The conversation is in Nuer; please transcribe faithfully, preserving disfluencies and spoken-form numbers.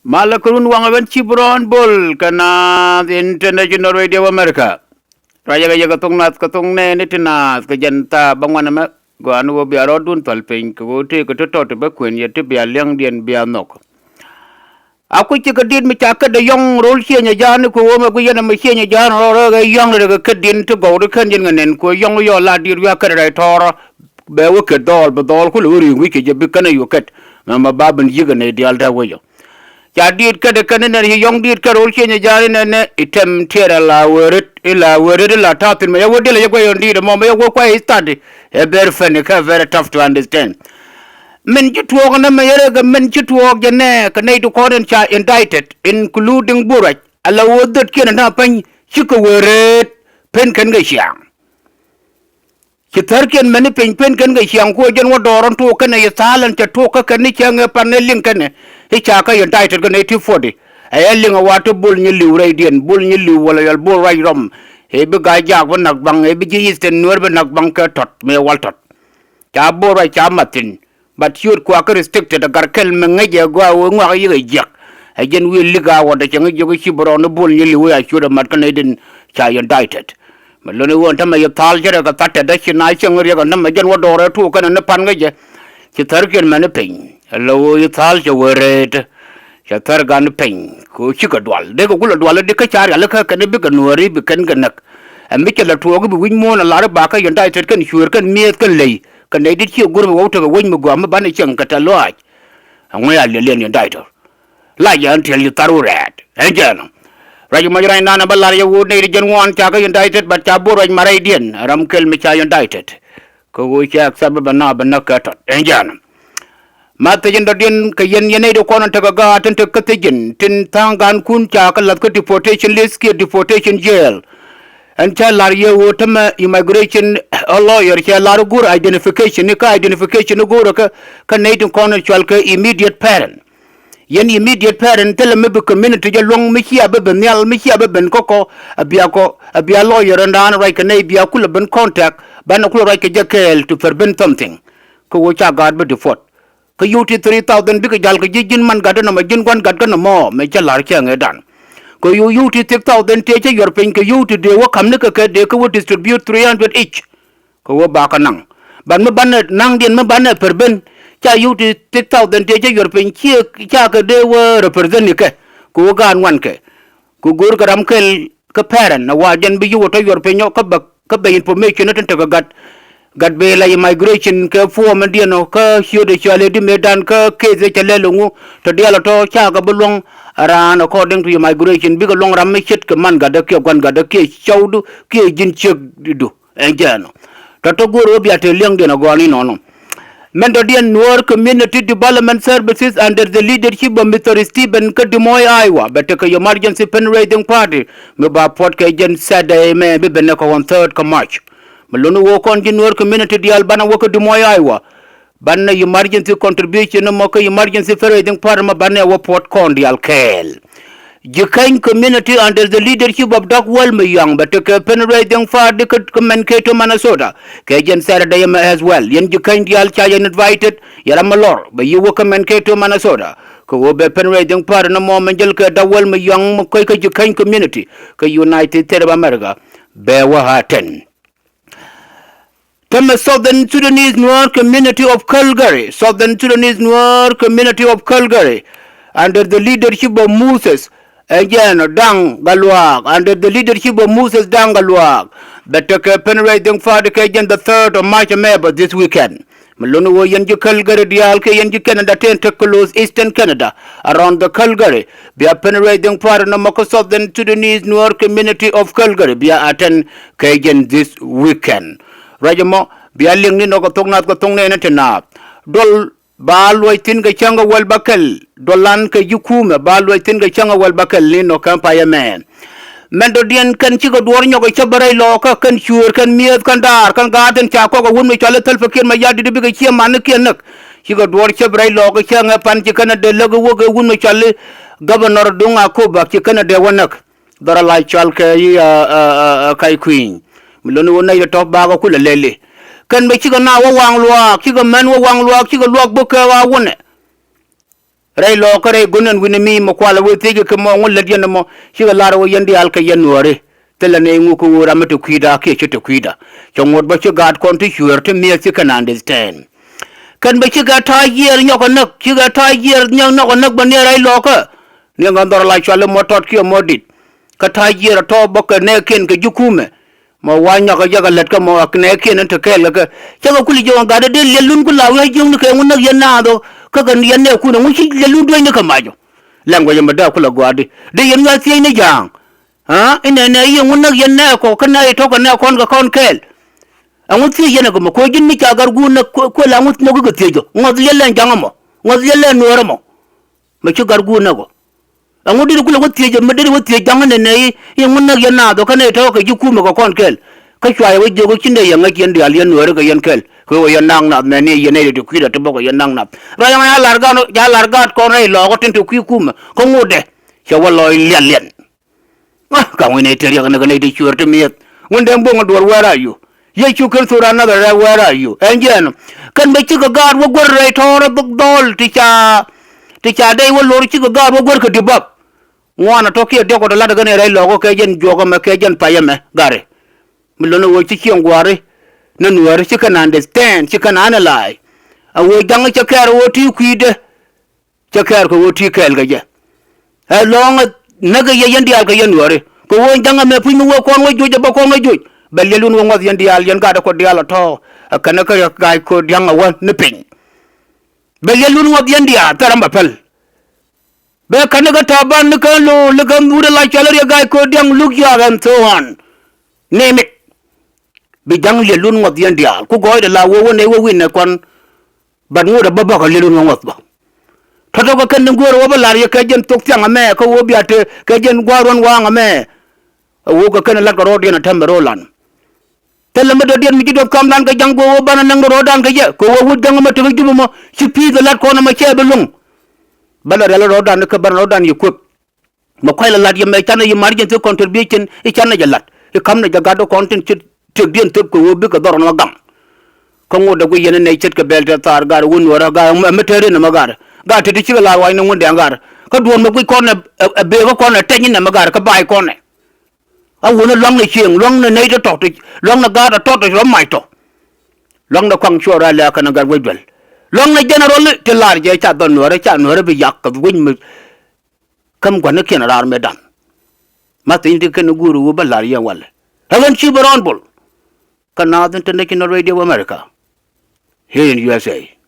Malɛ kɛ run waŋ ɛ ben ci bi rɔɔn bol kɛ Naath International Radio of America. Ruacɛ kɛ yɛ kɛ thok nath kɛ thok nɛɛni ti naath kɛ jɛn thaap bäŋuan ɛmɛ. Gɔaa ni ɣöö bia rɔɔdun thual piny kɛ ɣöö tëëkɛ ti tɔt ti bä kuën yɛ ti bia liɛŋdiɛn bia nhɔk. A kui̱ cikɛ dit mi ca kätdɛ yɔ̱ŋ ro̱l ciënyɛ ja̱a̱n ni kui̱ ɣöö mɛ guic yɛn ɛmɛ ciënyɛ ja̱a̱n rɔɔdɛ kɛ yɔ̱ŋ rɛkɛ kätdiɛn ti gɔw ti kän yɛn ŋɛ nɛn kui̱ yɔ̱ŋ yɔɔ la dit wiak kätdɛ rɛy tɔɔrä. Bɛ wä kɛt dhɔɔl bi dhɔɔl kulɛ wä ri̱i̱ŋ wi̱c kɛ jɛ bi känɛ yuk kɛt. Mɛ mɛ ba ben yi̱k ɛ nɛy diaal dee wec ɔ. Ca diit kä de kɛn inɛn ci yɔ̱ŋ diit kä ro̱l cieny ja̱a̱n inɛn nɛ item tiɛɛr ala wee ret ila wee ret ila ta̱thi̱n mɛ yɛ wee diɛl yɛ guɛy ɣän diit ɛmɔ mɛ yɛ wee kuay i̱ thati. Ɛ very funny kä very tough to understand. Min ci tuɔɔk nɛ mɛ yɛ rɛ kɛ min ci tuɔɔk jɛ nɛ kɛ nɛy ti kɔn in ca indicted including Buruac ala wee dhötkiɛn ɛ na päny cikɛ wee ret pen kɛn kɛ ciaŋ. Ci thärkiɛn mɛni piny pen kɛn kɛ ciaŋ kuɔ jɛn wä dɔɔr ɔn tuɔɔk kɛnɛ yi tha̱a̱l ɛn cɛ tuɔɔk kä kɛn ni cɛ ŋɛ pan ni liŋ kɛnɛ. I̱ ca kä indicted kɛnɛ ti forty. Ɛ yɛ liŋ ɛ wa ti bul nyi li̱w rɛydiɛn bul nyi li̱w wala yɔl bul ruac rɔm. Ëë bi ga̱a̱c jaak bi nak baŋ ëë bi ji̱ Eastern Nuɛr bi nak baŋ kɛ tɔt mëë wal tɔt. Ca bul ruac ca mat thi̱n. But ciöt kuakä restricted ɛ gar kɛl mi ŋäcɛ gɔaa wee ŋuak yikɛ jiäk. Ɛ jɛn wi̱i̱ lik a wä dɛ cɛ ŋäc jiök i̱ ci bi rɔɔn i̱ bul nyi li̱w i̱ a ciöt ɛ mat kä nɛy din ca indicted. Mɛ lon i̱ ɣöö ɛn tämɛ yi tha̱a̱l cä rɛ kɛ tha̱t tɛt dä ci na cieŋ riɛk ɛn tämɛ jɛn wä do̱rɛ tuuk kɛn ɛn ni pan kä jɛ. Ci thärkiɛn mɛn ni piny ɛ lɛ ɣöö yi tha̱a̱l cɛ wee reet. Cɛ thär gan piny kɛ ɣöö cikɛ dual dee kɛ kulɛ dual i̱ di kä ca rialikä kɛn i̱ bikɛ nuääri bi kɛn kɛ näk. Ɛ mi cɛ lɛ tuɔɔk i̱ bi wi̱c muɔ̱ɔ̱n ɛ lar i̱ ba kä indicted kɛn cuëër kɛn mi̱eth kɛn ley kɛ nɛy dit ciɛ go̱r mi wä tekɛ wec mi gɔaa mi banɛ cieŋ kɛ tɛ̈th lɔaac. Ɛŋu ya liɛliɛn indicted. La jɛ ɛn tiɛl yi thar wä rɛɛt ɛn jɛ ɛnɔ. Ruac mɔc ruac nanɛ bä lar yɛ wut nɛy ti jɛn ŋuan ca kä indicted but ca bo̱r ruac ma rɛydiɛn ram kɛl mi ca indicted. Kɛ ɣöö cɛ accept bä bɛ na bɛ näk kɛ tɔt ɛn jɛ ɛnɔ. Ma thiec in dɔ̱diɛn kɛ yɛn yɛn nɛy ti kɔn in tekɛ gaat tin tek kä thiec in tin tha̱a̱ŋ gaankun ca kä la̱th kä deportation list kiɛ deportation jail. Ɛn cä lar yɛ ɣöö tämɛ immigration a lawyer cɛ lar i̱ go̱r identification ni kä identification i̱ go̱rä kä kä nɛy tin kɔn cual kɛ immediate parent. Yɛn immediate parent thilɛ mi bi community jɛ luäŋ mi cia bi ben nhial mi cia bi ben kä kɔ a bia kɔ a bia lawyer ɛn raan ruac kɛ nɛy bia kulɛ ben contact banɛ kulɛ ruac kɛ jɛ kɛɛl to prevent something. Kä ɣöö ca gaat bi deport. Kä yio̱w ti three thousand bikɛ jal kɛ ji̱ ji̱n man gatdä nɔmɔ ji̱n gua̱n gatkä nɔmɔ mëë cä la̱r cäŋ ëëdan. Kɛ yio̱w yio̱w ti six thousand tëë cä yuɔr piny kɛ yio̱w ti dëë wä ka̱m ni kɛ kɛ dëë kä wä distribute three hundred each. Kɛ wä bakä naŋ. Ban mi banɛ naŋdiɛn mi banɛ per ben ca yio̱w ti six thousand tëë cä yuɔr piny ciɛ ca kɛ dëë wä represent ni kɛ. Kɛ wä gaat ŋuan kɛ. Kɛ go̱o̱r kɛ ram kɛl kä parent na wa jɛn bi yio̱w tɔ yuɔr piny ɔ kä bäk kä bɛ information tin tekɛ gat. Gat bee la immigration kɛ form in diɛn ɔ kä ciötdɛ cɔal ëë di mëëdan kä case cɛ lɛl ŋu tɔ diaal ɔ tɔ cakɛ bi luɔ̱ŋ. Raan according to immigration bikɛ luɔ̱ŋ ram mi ce̱tkɛ man gatdä kiɛ gua̱n gatdä kiɛ cɔwdu kiɛ ji̱n ciekdu ɛn jɛɛn ɔ. Tɔ tɔ go̱o̱r ɣöö bia te liɛŋdiɛn ɛ gɔaa ni nɔnɔ. Mɛn dɔ̱diɛn Nuer Community Development Services under the leadership of Mister Stephen kä Des Moines, Iowa bɛ tekɛ emergency fundraising party mi ba puɔt kɛ jɛn Saturday mɛ bi ben nɛ kɛ on third kä March. Mi luni wä kɔn ji̱ Nuer community diaal banɛ wä kä Des Moines, Iowa. Banɛ emergency contribution mɔ kä emergency fundraising party mɔ banɛ wä puɔt kɔn diaal kɛɛl. Jikäny community under the leadership of Doug Wall Mayuang bɛ tekɛ fundraising party kä Mankato, Minnesota. Kɛ jɛn Saturday mɛ as well yɛn jikäny diaal ca yɛn invited. Yɛ ram mi lɔr bɛ yi wä kä Mankato, Minnesota. Kɛ ɣöö bɛ fundraising party ni mɔ mɛ jäl kɛ Doug Wall Mayuang mɛ kuec kä jikäny community kä United States of America. Bɛ wä a tɛn. Tämɛ Southern Sudanese Nuer Community of Calgary, Southern Sudanese Nuer Community of Calgary, under the leadership of Moses, ɛn jɛn Daŋ Gatluak, under the leadership of Moses Daŋ Gatluak. Bɛ tekɛ fundraising party kɛ jɛn the third of March, remember this weekend. Mi luni wä yɛn ji̱ Calgary diaal kɛ yɛn ji̱ Canada tin te close Eastern Canada around the Calgary. Bia fundraising party nɔmɔ kä Southern Sudanese Nuer Community of Calgary bia attend kɛ jɛn this weekend. Ruac ɛmɔ bia liŋ ni nɔ kɛ thok nath kɛ thok nɛɛni ti naath. Duɔl ba luɔc thi̱n kɛ cäŋ kɛ wäl ba kɛl duɔlan kɛ ji̱ kumɛ ba luɔc thi̱n kɛ cäŋ kɛ wäl ba kɛl ni nɔ kɛn payɛ mɛɛn. Mɛn dɔ̱diɛn kɛn cikɛ duɔ̱ɔ̱r nyɔk ɛ cäp bä rɛy lɔɔkä kɛn cuëër kɛn mi̱eth kɛn daar kɛn gaat tin ca kɔk ɛ wut mi cɔal i̱ Thälpä Kiir Mayardit i̱ bikɛ cië manikiɛn näk. Cikɛ duɔ̱ɔ̱r cäp rɛy lɔɔkä cäŋ ɛ pan ci kɛn ɛ dee läk i̱ wäk ɛ wut mi cɔal i̱ Governor Duŋ Akobak ci kɛn ɛ dee wä näk. Dhɔr ala cɔal kɛ i̱ Ka̱y Kui̱ny. Mi loni wä nɛy tɔ̱ bakä kulɛ lɛli. Kɛn bɛ cikɛ na wä waŋ luaak cikɛ män wä waŋ luaak cikɛ luak bä kɛ ɣaa wunɛ. Rɛy lɔɔkä rɛy go̱n ɛn wi̱ni mi mɛ kualɛ wee thiec kɛ mɔ ŋu lät yɛn ɛmɔ. Cikɛ lar wä yɛn diaal kɛ yɛn nuääri. Thilɛ nɛy ŋu kɛ ɣöö ram mi te kui̱da kiɛ ci te kui̱da. Cɛ ŋot bä ci gaat kɔn ti cueer ti mi̱eth ci kɛn understand. Kɛn bɛ cikɛ ta̱a̱ jiɛɛr nyɔkɛ näk, cikɛ ta̱a̱ jiɛɛr nyɔkɛ näk bä ni rɛy lɔɔkä. Ni ŋän dhɔr la cuali mɔ tɔt kiɛ mɔ dit. Kä ta̱a̱ jiɛɛr a tɔ̱ bä kɛ nɛɛkiɛn kɛ ji̱ kumɛ. Mɔ wa nyɔkɛ jɛ kɛ lät kä mɔ a nɛɛkiɛn in te kɛɛl kɛ kɛ. Cä kɛ kuli jiɔk gat dee liɛl lun ku la wi̱i̱ a jiökni kɛ ŋun näk yɛn naath ɔ. Kä kɛ yɛn nɛɛkun ɛŋu ci liɛl lun duenyni kɛ mac ɔ. Language ɛmɛ dee a kulɛ gɔaa di dee yɛn wi̱i̱ a thiec ni ja̱a̱ŋ. Aa inɛnɛ i̱ ɛŋu näk yɛn nɛɛkɔ kä nɛy tɔ̱kɛ nɛɛkɔn kɛ kɔn kɛɛl. Ɛŋu thiec yɛn ɛ kɛ mɔ ko̱ ji̱n mi ca gat guun näk kuël ɛŋu nhɔki kɛ thiec ɔ ŋɔth liɛl lɛn ja̱ŋ ɛmɔ. Ŋɔth liɛl lɛn nueer ɛmɔ. Mɛ ci gat guun näk ɔ. Ɛŋu deri kulɛ wä thiec ɛ mi deri wä thiec ja̱ŋ inɛnɛ i̱ i̱ ŋu näk yɛn naath ɔ kä nɛy tɔ̱kɛ ji̱ kumɛ kɛ kɔn kɛɛl. Kä cua yɛ wä jiök i̱ ci nɛy yɛ ŋäc yɛn diaal yɛn nueeri kɛ yɛn kɛl kɛ ɣöö yɛn naŋ nath mɛni yɛn nɛy ti kui̱dɛ ti bɔkɛ yɛn naŋ nath. Ruac ɛŋa ca lar gaat, ca lar gaat kɔn rɛy lɔɔkä tin ti kui̱ kumɛ kä ŋotdɛ. Cɛ wä lɔc lialian. Ŋa ka̱ŋ wi̱n ɛ te riɛk ni kɛ nɛy ti cueer ti mi̱eth. Wundɛ buɔ̱ŋ duɔ̱ɔ̱r where are you? Yecu Kritho ran Nazareth, where are you? Ɛn jiɛn kɛn bɛ cikɛ gaat wä guer rɛy tɔ̱ɔ̱r dhɔl ti ca, ti ca dɛy wä lor cikɛ gaat wä guer kɛ dibak. Ŋuan a tɔ̱ kiɛ diɔk kɔ te lat kɛn ɛ rɛy lɔɔkä kɛ jɛn juɔk ɛmɛ kɛ jɛn pay ɛmɛ gari. Mi lon a ɣöö ci cieŋ gua̱a̱ri ni nuääri ci kɛn understand ci kɛn analyze. A ɣöö ja̱ŋ cɛ kɛɛr a ɣöö ti kui̱dɛ. Cɛ kɛɛr kɛ ɣöö ti kɛɛl kɛ jɛ. Ɛ lɔ̱ŋ näk kɛ yɛ yɛn diaal kɛ yɛn nuääri kɛ ɣöö ja̱ŋ ɛmɛ puc mi wee kɔn wä joc ɛ bä kɔn wä joc. Bɛ liɛl wun wä ŋuɔth yɛn diaal yɛn gat ɛ kɔ diaal ɛ tɔ̱. Ɛ kɛn ɛ kä riɛk ga̱a̱c kööt dia̱ŋ ɛ wä ni piny. Bɛ liɛl wun ŋuɔth yɛn diaal thil ram bɛ päl. Bɛ kɛn ni kä ta̱a̱ ban ni kään lo̱o̱ ni kään dhuut ala cual riɛk ga̱a̱c kööt dia̱ŋ luk ya̱a̱k ɛn tho̱o̱n. Ni mit. Bi ja̱ŋ liɛl lun ŋuɔth yɛn diaal ku gɔɔydɛ la wee wä nɛy wä wi̱n nɛ kɔn. Bat ŋot ɛ bä bäkɛ liɛl lun ŋuɔth bä. Tɔ̱tɔ̱ kɛ kɛn ni gueer ɛ wä bä la̱r yɛ kɛ jɛn thok thiaŋ ɛmɛ kä wä bia te kɛ jɛn gua̱a̱r ruɔ̱n waaŋ ɛmɛ. Ɛ wä kɛ kɛn ɛ lat kɛ rɔɔdiɛn ɛ tɛm ɛ ro̱o̱lan. Thilɛ mi dɔ̱diɛn mi ci duɔth ka̱mdan kɛ ja̱ŋ kɛ wä banɛ näŋ rɔɔdan kɛ jɛ kɛ wä wut ja̱ŋ ɛmɛ tekɛ jup ɛmɔ ci pi̱i̱th ɛ lat kɔn ɛmɔ cɛ bi luŋ. Bä lɛ rial rɔɔdan kä banɛ rɔɔdan yɛ kuëp. Mɛ kua̱c lɛ lat yɛ mɛ canɛ yɛ emergency contribution i̱ canɛ jɛ lat i̱ ka̱mnɛ jɛ gat dɔ̱ kɔn tin ci tëkdiɛn thöp kɛ ɣöö bikɛ dhɔr ɛn ɣä gaŋ. Kä ŋot dɛ guic yɛn ɛ nɛy ce̱tkɛ bɛl tɛ thaar gat ɛ wä nuɔ̱ɔ̱rä gat ɛmɛ te rin ɛmɛ gat gat te ti cikɛ la ruacni ŋundɛ gat kä duɔ̱ɔ̱r mɛ guic kɔn ɛ beekä kɔn ɛ tɛny in ɛmɛ gat kä ba̱a̱c kɔn ɛ. A wun ɛ lua̱ŋnɛ cieŋ lua̱ŋnɛ nɛy tɔ̱tɔ̱ lua̱ŋnɛ gaat ɛ tɔ̱tɔ̱ rɔ mac tɔ̱. Lua̱ŋnɛ kɔaŋ cuɔr a lɛ̈ɛ̈ kɛn ɛ gat wec duel. Lua̱ŋnɛ general ti laar jɛ ca dhɔn nuɔ̱ɔ̱rä ca nuɔ̱ɔ̱rä bi yak kɛ wec mi. Käm gua̱nikiɛn raar mëëdan. Ma thi̱n ti kɛn guur wu bä la̱r yɛn walɛ. Ɛ ɣän ci bä rɔɔn bol. Kä Naath International Radio of America. Here in U S A.